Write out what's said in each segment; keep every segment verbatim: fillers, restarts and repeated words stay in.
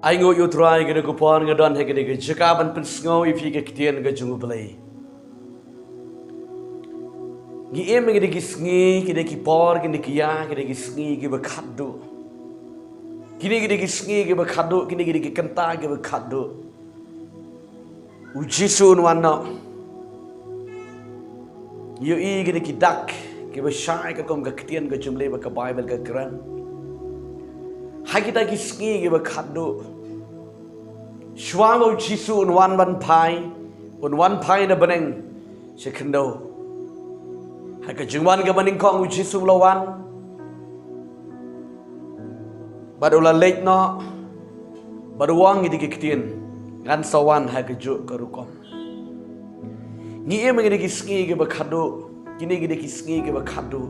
Ai nguh ïa u Trai, kane ka por nga don ha kane ka jaka ban pynsngew ïa phi ka ktien ka jong u Blei. Ngi im ha kine ki sngi, kine ki por, kine ki ïa, kine ki sngi kiba khatduh. Kine, kine ki sngi kiba khatduh, kine, kine ki kynta kiba khatduh. U Jisu un wan noh. Ïohi kine ki dak kiba shai katkum ka ktien ka jong u Blei ba ka Baibl ka kren. Ha kita ki sngi kiba khatduh, shuwa ba u Jisu un wan ban phai, un wan phai na bneng sha khyndew. Ha ka jingwan kaba nyngkong u Jisu u la wan, bad u la leit noh, bad u ong ïa ki ktien, ngan sa wan ha kajuh ka rukom. Ngi im ha kine ki sngi kiba khatduh, kine, kine ki sngi kiba khatduh,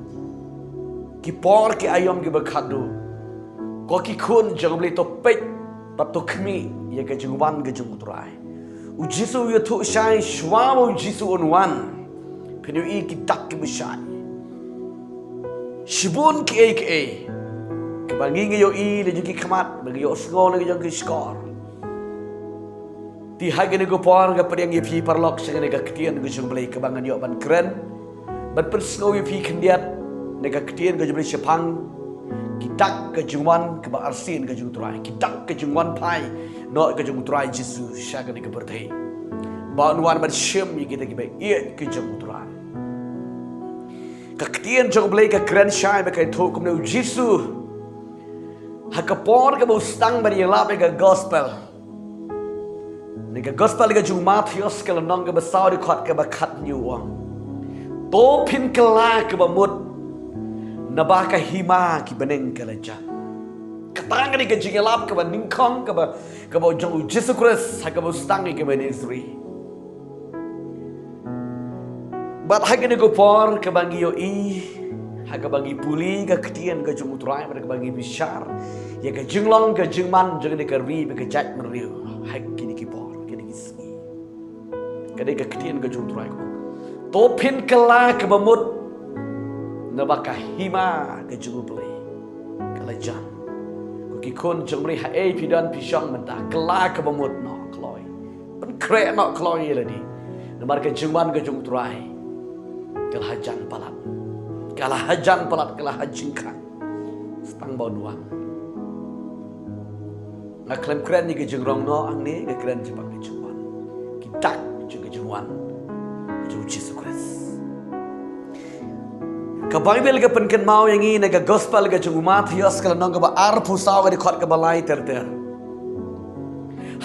ki por ki aïom kiba khatduh. Ko ki khun jong u Blei, to peit bad to khmih ïa ka jingwan ka jong u Trai. U Jisu u ïathuh shai, shuwa ba u Jisu un wan, phin ïohi ki dak kiba shai. Shibun kiei kiei kiba ngi, ngi ïohi na jong ki khmat, ba ngi ïohsngew na jong ki shkor. Te ha kane ka por nga pdiang ïa phi paralok sha kane ka ktien ka jong u Blei kaba ngan ïoh ban kren, ban pynsngew ïa phi khyndiat na ka ktien ka jong u Blei shaphang ki dak ka jingwan kaba arsien ka jong u Trai, ki dak ka jingwan phai noh ka jong u Trai Jisu sha kane ka pyrthei, ba un wan ban shim ïa kita kiba ïeit ka jong u Trai. Ka ktien jong u Blei ka kren shai ba ka ïathuh kumne, u Jisu ha ka por kaba u sdang ban ïalap ïa ka gospel, na ka gospel ka jong u Mathaios ka lynnong kaba saw, dkhot kaba khathynñiew, u ong: To phin kylla kaba mut, naba ka hima ki bneng ka la jan. Kata ka dei ka jingïalap kaba nyngkong kaba, kaba jong u Jisu Khrist ha kaba u sdang ïa ka ministry. Bad ha kane ka por kaba ngi ïohi, ha kaba ngi pule ka ktien ka jong u Trai, bad kaba ngi bishar ïa ka jinglong ka jingman jong kane ka ri bad ka jaitbynriew ha kine ki por, kine ki sngi. Ka dei ka ktien ka jong u Trai kumne: To phin kylla kaba mut, naba ka hima ka jong u Blei ka la jan. Ko ki khun jong u Blei, haei phi don phi shong mynta, kylla kaba mut noh kloi. Pynkhreh noh kloi ïa lade. Namar ka jingwan ka jong u Trai ka la hajan palat. Ka la hajan palat, ka la hajingkhang. Sdang ba un wan. Nga khlem kren ïa ka jingrong noh hangne, nga kren shaphang ka jingwan. Ki dak jong ka jingwan ka jong u Jisu Khrist. Ka Baibl ka pynkynmaw ïa ngi na ka gospel ka jong u Mathaios ka lynnong kaba arphew saw, ka dkhot kaba lai ter ter.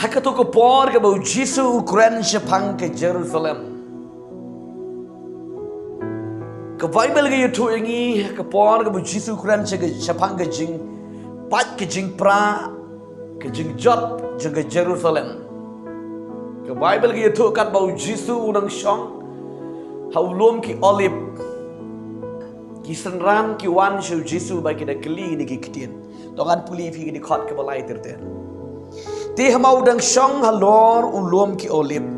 Ha kato ka por kaba u Jisu u kren shaphang ka Jerusalem, ka Baibl ka ïathuh ïa ngi, ha ka por kaba u Jisu u kren sha ka, shaphang ka jingpait, ka jingpra, ka jingjot jong ka Jerusalem, ka Baibl ka ïathuh katba u Jisu u nang shong ha u lum ki Olib, ki synran ki wan sha u Jisu bad ki da kylli kine ki ktien. To ngan pule ïa phi ka dkhot kaba lai ter ter. Te haba u dang shong halor u lum ki Olib,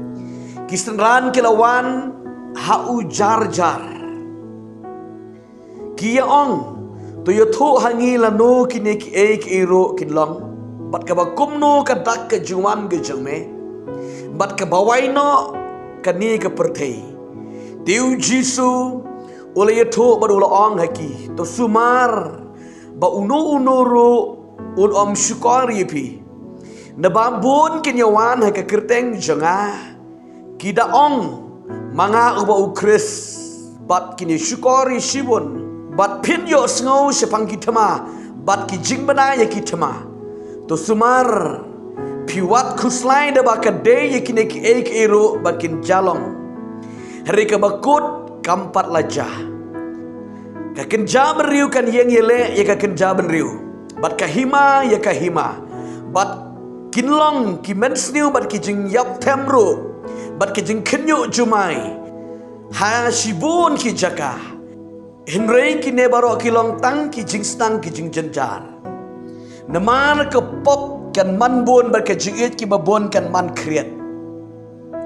ki synran ki la wan ha u jar jar, ki ïa ong: To ïathuh ha ngi lano kine kiei kiei ruh kin long, bad kaba kumno ka dak ka jingwan ka jong me, bad kaba wai noh kane ka pyrthei. Te u Jisu u la ïathuh bad u la ong ha ki: To sumar ba uno uno ruh un ym shukor ïa phi. Naba bun kin ïa wan ha ka kyrteng jong nga, ki da ong, ma nga uba u Khrist, bad kin ïa shukor ïa shibun. Bad phin ïohsngew shaphang ki thma bad ki jingbna ïa ki thma. To sumar, phi wat khuslai, naba ka dei ïa kine kiei kiei ruh ba kin ja long, hynrei kaba kut kam pat la ja. Ka kynja bynriew kan ïeng ïaleh ïa ka kynja bynriew, bad ka hima ïa ka hima, bad kin long ki mynsniew bad ki jingïap them ruh, bad ki jingkhynñiuh jumai ha shibun ki jaka. Hynrei kine baroh ki long tang ki jingsdang ki jingjynjar. Namar ka pop kan man bun bad ka jingïeit kiba bun kan man khriat.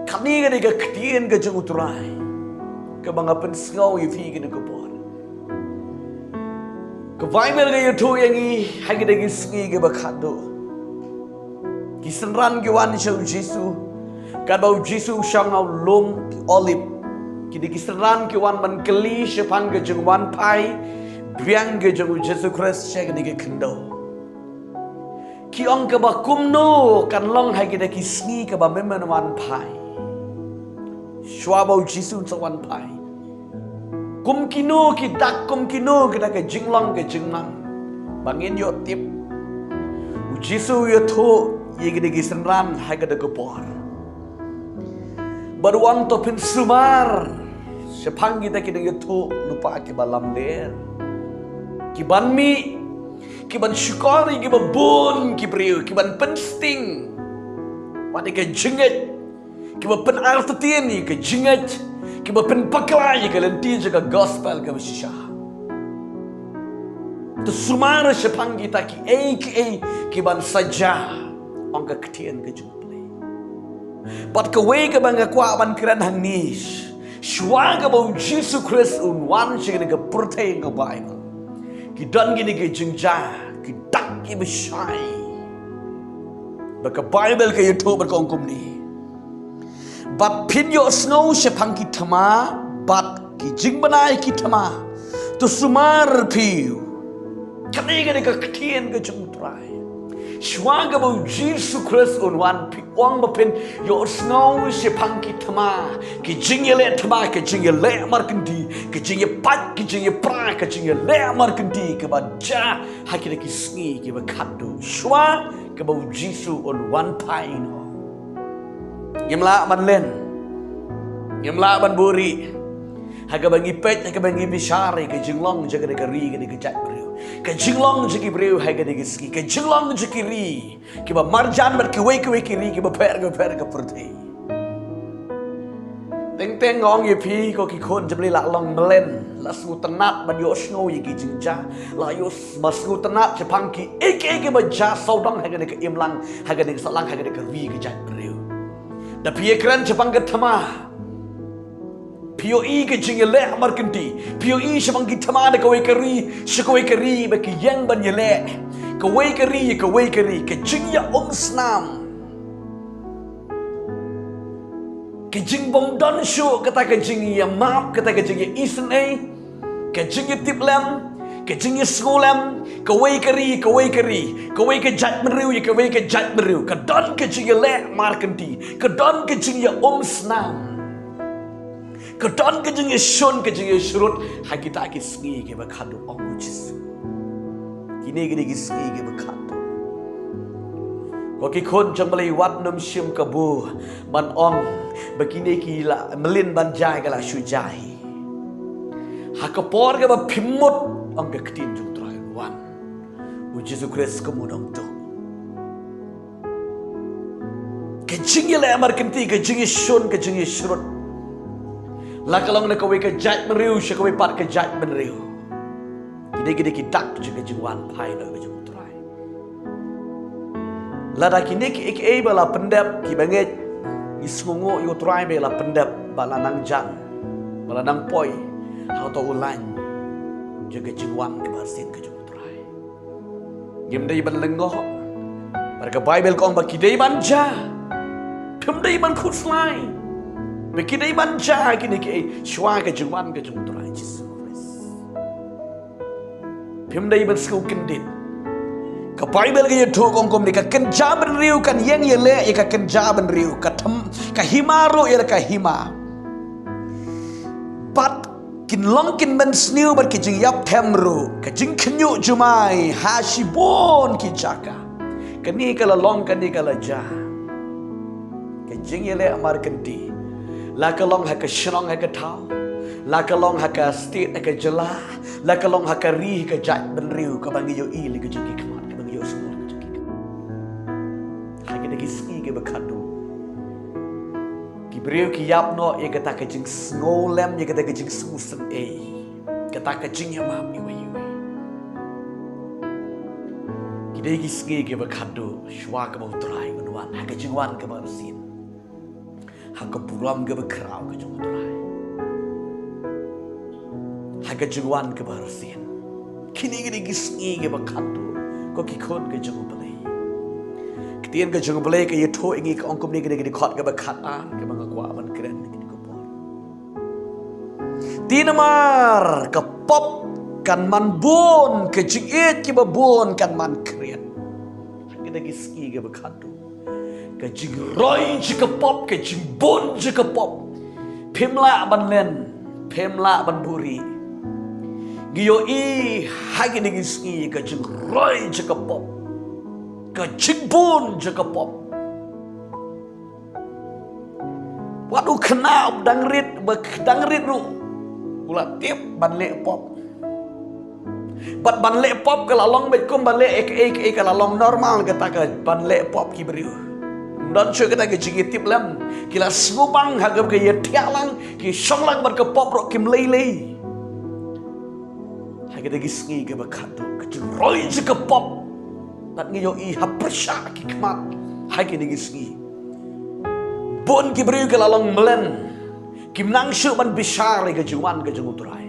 Kane ka dei ka ktien ka jong u Trai kaba nga pynsngew ïa phi kane ka por. Ka Baibl ka ïathuh ïa ngi ha kine ki sngi kiba khatduh. Ki synran ki wan sha u Jisu. Katba u Jisu u shong ha u lum ki Olib, kine ki synran ki wan ban kylli shaphang ka jingwan phai biang ka jong u Jisu Khrist sha kane ka khyndew. Ki ong, kaba kumno kan long ha kita ki sngi kaba men men wan phai, shwa ba u Jisu un sa wan phai? Kum kino ki dak, kum kino kita ki jinglong ki jingman ba ngin ïoh tip? U Jisu u ïathuh ïa kita ki synran ha kata ka por. Bad u ong, to phin sumar shaphang kita ki nongïathuhlypa kiba lamler, kiban mih, kiban shukor ïa kiba bun ki briew, kiban pynsting wat ïa ka jingngeit, kiba pynartatien ïa ka jingngeit, kiba pynbakla ïa ka lynti jong ka gospel kaba shisha. To sumar shaphang kita kiei kiei kiban sa jia, ong ka ktien ka jong u Blei. Bad kawei kaba nga kwah ban kren hangne, shwa kaba u Jisu Khrist un wan sha kane ka pyrthei, ka Baibl, ki don kine ki jingjia, ki dak kiba shai, ba ka Baibl ka ïathuh bad ka ong kumne: Bad phin ïohsngew shaphang ki thma bad ki jingbnai ki thma. To sumar phi. Kane ka dei ka ktien ka jong u Trai. Shwa kaba u Jisu Khrist un wan, phi, u ong ba phin ïohsngew shaphang ki thma, ki jingïaleh thma, ki jingïaleh markynti, ki jingïapait, ki jingïapra, ki jingïaleh markynti kiba jia ha kita ki sngi kiba khatduh, shwa kaba u Jisu un wan phai noh. Ngim lah ban len, ngim lah ban buhrieh ha kaba ngi peit, ha kaba ngi bishar ïa ka jinglong jong kane ka ri, kane ka jaitbynriew, ka jinglong jong ki briew ha kane ka sngi, ka jinglong jong ki ri kiba marjan bad kiwei kiwei ki ri kiba pher kiba pher ka pyrthei. Teng teng nga ong ïa phi, ko ki khun jong U Blei, la long mlien, la sngewtynnat ban ïohsngew ïa ki jingjia, la ïoh, la sngewtynnat shaphang kiei kiei kiba jia sawdong ha kane ka imlang, ha kane ka sahlang, ha kane ka ri ka jaitbynriew. Da phi ïakren shaphang ka thma, phi ïohi ka jingïaleh markynti, phi ïohi shaphang ki thma na kawei ka ri sha kawei ka ri ba ki ïeng ban ïaleh, kawei ka ri ïa kawei ka ri, ka jingïaumsnam, ka jingbymdon shuh kata ka jingïamap, kata ka jingïaisynei, ka jingïatiplem, ka jingïasngewlem, kawei ka ri, kawei ka ri, kawei ka jaitbynriew ïa kawei ka jaitbynriew, ka don ka jingïaleh markynti, ka don ka jingïaumsnam, ka don ka jingïashun, ka jingïashrut ha kita ki sngi kiba khatduh, ong u Jisu. Kine ki dei ki sngi kiba khatduh. Ko ki khun jong U Blei, wat nym shim kabu ban ong ba kine ki la mlien ban jia, ki la shu jia hi. Ha ka por kaba phim mut, ong ka ktien jong U Trai, wan u Jisu Khrist, kumno ong to. Ka jingïaleh markynti, ka jingïashun, ka jingïashrut, la ka long na kawei ka jaitbynriew sha kawei pat ka jaitbynriew. Kine ki dei ki dak jong ka jingwan phai noh ka jong U Trai. Lada kine kiei kiei ba la pyndep, kiba ngeit, ngi sngewnguh ïa U Trai ba la pyndep, ba la nang jan, ba la nang poi ha uto u lain jong ka jingwan kaba arsien ka jong U Trai. Ngim dei ban lyngngoh. Bad ka Baibl ka ong ba ki dei ban jia. Phim dei ban khuslai ba ki dei ban jia kine kiei shwa ka jingwan ka jong U Trai Jisu Khrist. Phim dei ban sngewkyndit. Ka Baibl ka ïathuh ka ong kumne, ka kynja bynriew kan ïeng ïaleh ïa ka kynja bynriew, ka them, ka hima ruh ïa la ka hima. Bad kin long kin mynsniew bad ki jingïap them ruh, ka jingkhynñiuh jumai ha shibun ki jaka. Kane ka la long, kane ka la jia. Ka jingïaleh markynti, la ka long ha ka shnong, ha ka thaw, la ka long ha ka state, ha ka jylla, la ka long ha ka ri, ha ka jaitbynriew, kaba ngi ïohi lyngba ka jong ki khmat, kaba ngi ïohsngew lyngba ka jong ki khmat. Ha kita ki sngi kiba khatduh, ki briew ki ïap noh ïa kata ka jingsngewlem, ïa kata ka jingsngewsynei, kata ka jingïamap iwei ïa iwei. Ki dei ki sngi kiba khatduh shwa kaba U Trai un wan ha ka jingwan kaba arsien, ha ka burom kaba khraw ka jong U Trai, ha ka jingwan kaba arsien. Kine ki dei ki sngi kiba khatduh, ko ki khun ka jong U Blei. Ktien ka jong U Blei ka ïathuh ïa ngi, ka ong kumne, ka dei ka dkhot kaba khatar kaba nga kwah ban kren ha kine ki por. Te namar ka pop kan man bun, ka jingïeit kiba bun kan man khriat. Ha kine ki sngi kiba khadduh, ka jingroi jong ka pop, ka jingbun jong ka pop, phim lah ban len, phim lah ban buhrieh. Ngi ïohi ha kine ki sngi ka jingroi jong ka pop, ka jingbun jong ka pop. Wat u khynnah uba dang rit, ba dang rit ruh u la tip ban leh pop. Bad ban leh pop ka la long beit kum ban leh ei ei ei, ka la long normal kata ka ban leh pop ki briew. Ym don shuh kata ka jingïatip lem. Ki la sngewbang ha kaba ka ïathiah lang, ki shong lang bad ka pop ruh kim lei lei. Ha kine ki sngi kiba khadduh, ka jingroi jong ka pop, bad ngi ïohi ha pyrshah ki khmat ha kine ki sngi. Bun ki briew ki la long mlien, kim nang shuh ban bishar ïa ka jingwan ka jong U Trai.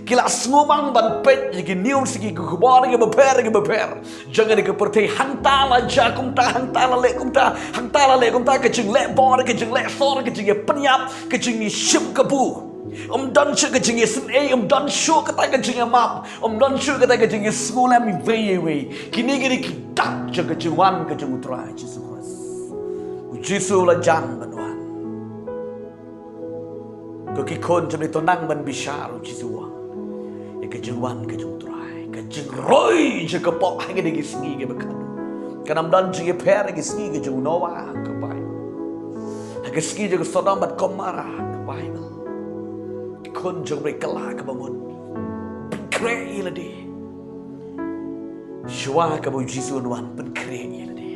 Ki la sngewbang ban peit ïa ki news, ïa ki khubor kiba pher kiba pher jong kane ka pyrthei. Hangta la jia kumta, hangta la leh kumta, hangta la leh kumta, ka jingleh bor, ka jingleh sor, ka jingïapynïap, ka jingïashim kabu. Ym don shuh ka jingïasngewsih, ym don shuh kata ka jingïamap, ym don shuh kata ka jingïasngewlem iwei ïa iwei. Kine ki dei ki dak jong ka jingwan ka jong U Trai Jisu Khrist. U Jisu u la jan ban wan. Ko ki khun jong U Blei, to nang ban bishar, U Jisu u ong, ïa ka jingwan ka jong U Trai. Ka jingroi jong ka pop ha kine ki sngi kiba khadduh. Kan ym don jingïapher ha ki sngi ka jong u Noah, ka Baibl. Ha ki sngi jong ka Sodom bad Gomorrah, ka Baibl. Ki khun jong U Blei, kylla kaba mut pynkhreh ïa lade. Shuwa kaba U Jisu un wan, pynkhreh ïa lade.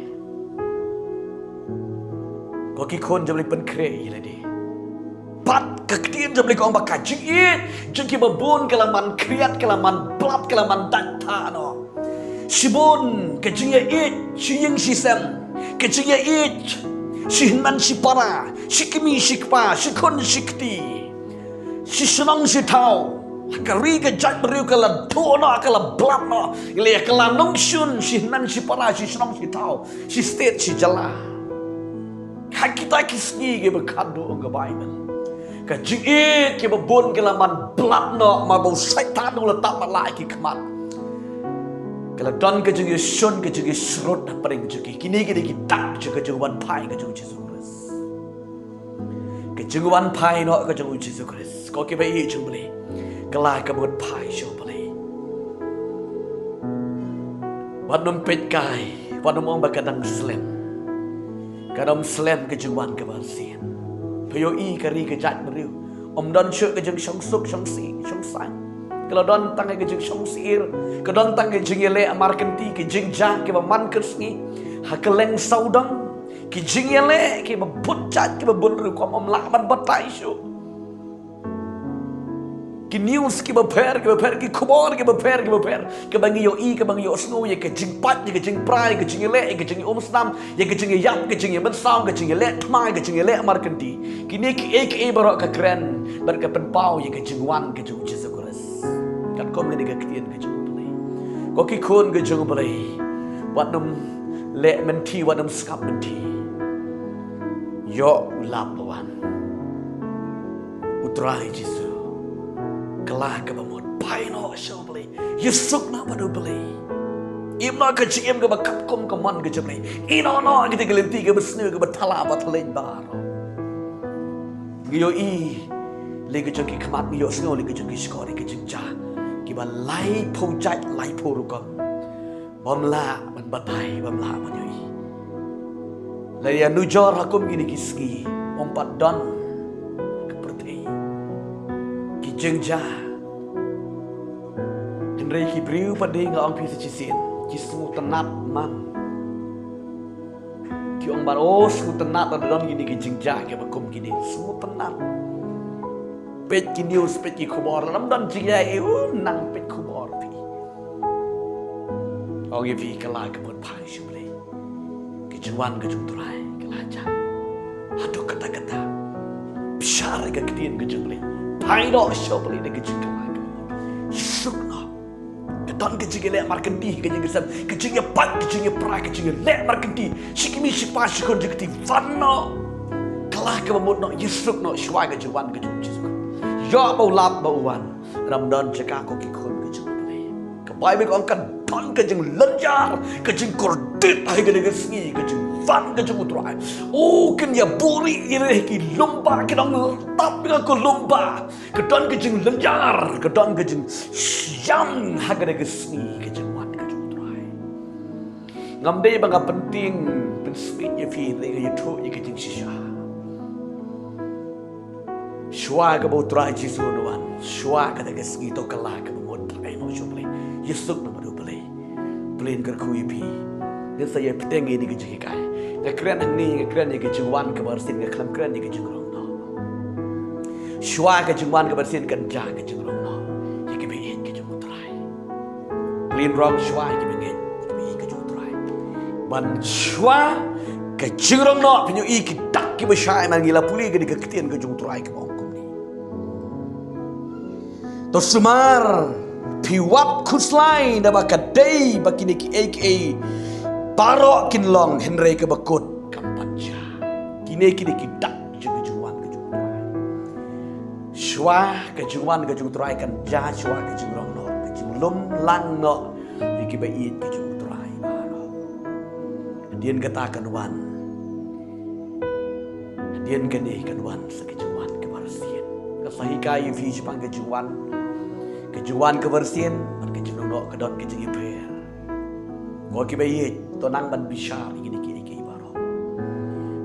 Ko ki khun jong U Blei, pynkhreh ïa lade. Bad ka ktien jong U Blei ka ong ba ka jingïeit jong kiba bun ka la man khriat, ka la man blad, ka la man dait thah noh. Shibun ka jingïaieit shi ïing shi sem, ka jingïaieit shi hynmen shi para, shi kmie shi kpa, shi khun shi kti, shi shnong shi thaw. Ka ri ka jaitbynriew ka la duh noh, ka la blad noh. Ïa ka la nongshun shi hynmen shi para, shi shnong shi thaw, shi state shi jylla. Ha kita ki sngi kiba khadduh, ong ka Baibl, ka jingïeit kiba bun ka la man blad noh, namar ba u Soitan u la tap matlah ïa ki khmat. Ka la don ka jingïashun, ka jingïashrut hapdeng jong ki. Kine ki dei ki dak jong ka jingwan phai ka jong U Jisu Khrist. Ka jingwan phai noh ka jong U Jisu Khrist. Ko kiba ïeit jong U Blei, kylla kaba mut phai sha U Blei. Wat nym peit kai, wat nym ong ba ka dang slem. Ka dang slem ka jingwan kaba shisien. Phi ïohi ka ri ka jaitbynriew, ym don shuh ka jingshong suk, shong sih, shong saiñ. Ka la don tang ka jingshong syier, ka don tang ka jingïaleh markynti, ka jingjia kiba man kynsngi ha kylleng sawdong. Ki jingïaleh kiba bun jait kiba bun rukom, ym lah ban batai shuh. Ki news kiba pher kiba pher, ki khubor kiba pher kiba pher, kiba ngi ïohi, kiba ngi ïohsngew, ïa ka jingpait, ïa ka jingpra, ïa ka jingïaleh, ïa ka jingïaumsnam, ïa ka jingïaïap, ka jingïamynsaw, ka jingïaleh thma, ka jingïaleh markynti. Kine kiei kiei baroh ka kren bad ka pynpaw ïa ka jingwan ka jong U Jisu Khrist. Katkum kane ka ktien ka jong U Blei. Ko ki khun ka jong U Blei, wat nym leh mynthi, wat nym sngap mynthi. Ïoh u lap ba wan U Trai Jisu. Kylla kaba mut, phai noh sha U Blei. Ïasuk noh bad U Blei. Im noh ka jingim kaba katkum ka mon ka jong U Blei. Im noh, noh kita ki lynti kiba sniew, kiba thala ba thleng baroh. Ngi ïohi lei ka jong ki khmat, ngi ïohsngew lei ka jong ki shkor, lei ka jingjia kiba laiphew jait, laiphew rukom. Bym lah ban batai, bym lah ban ïohi. Lada ïa nujor ha kum kine ki sngi, ym pat don ka pyrthei ki jingjia. Hynrei ki briew pat, dei nga ong phi sa shisien, ki sngewtynnat man. Ki ong baroh sngewtynnat lada don kine ki jingjia kiba kum kine, sngewtynnat. Peit ki news, peit ki khubor, lada ym don jingïaid, u nang peit khubor phi. Ong ïa phi, kylla kaba mut phai sha U Blei. Ka jingwan ka jong U Trai ka la jan. Haduh katta katta. Bishar ïa ka ktien ka jong U Blei. Phai noh sha U Blei da ka jingkylla kaba mut. Suk noh. Ka Don ka jingïaleh markynti, ka jingïasem, ka jingïapait, ka jingïapra, ka jingïaleh markynti. Shi kmie, shi kpa, shi khun, shi kti, wan noh. Kylla kaba mut noh, ïasuk noh, shuwa ka jingwan ka jong u Jisu. Ïoh ba u lap ba u wan. Ym don jaka ko ki khun ka jong U Blei. Ka Baibl ka ong ka don ka jinglynñiar, ka jingkordit ha kane ka sngi, ka jingwan ka jong U Trai. O, kin ïa buhrieh ïa ki lyngba, ki nongtap ïa ka lyngba. Ka don ka jinglynñiar, ka don ka jingshiang ha kane ka sngi ka jingwan ka jong U Trai. Ngam dei ba nga pyntieng pynsngew ïa phi, hynrei nga ïathuh ïa ka jingshisha. Shuwa kaba U Trai Jisu un wan, shuwa kata ka sngi to kylla kaba mut, trai noh sha U Blei. Ïasuk noh bad U Blei. Blei un kyrkhu ïa phi. Ngin sa ïa bteng ïa kane ka jinghikai. Nga kren hangne, nga kren ïa ka jingwan kaba arsien, nga khlem kren ïa ka jingrong noh. Shuwa ka jingwan kaba arsien kan jia ka jingrong noh ïa kiba ïeit ka jong U Trai. Blei un rong shuwa ïa kiba ngeit, kiba ïeit ka jong U Trai. Ban shuwa ka jingrong noh, phin ïohi ki dak kiba shai, man ngi la pule kane ka ktien ka jong U Trai kaba ong kumne. To sumar, phi wad khuslai, naba ka dei ba kine kiei kiei baroh kin long, hynrei kaba kut kam pat jia. Kine, kine ki dak jong ka jingwan ka jong U Trai. Shuwa ka jingwan ka jong U Trai kan jia shuwa ka jingrong noh, ka jinglum lang noh ïa kiba ïeit ka jong U Trai baroh. Hadien kata kan wan. Hadien kane kan wan sa ka jingwan kaba arsien. Nga sa hikai ïa phi shaphang ka jingwan, ka jingwan kaba arsien bad ka jingrong noh, ka don ka jingïapher. Ko kiba ïeit, to nang ban bishar ïa kine kiei kiei baroh.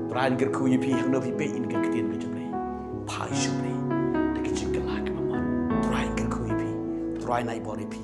Trai un kyrkhu ïa phi, hangno phi peit ïa ka ktien ka jong U Blei. Phai sha U Blei da ka jingkylla kaba mut. Trai un kyrkhu ïa phi. Trai un ai bor ïa phi.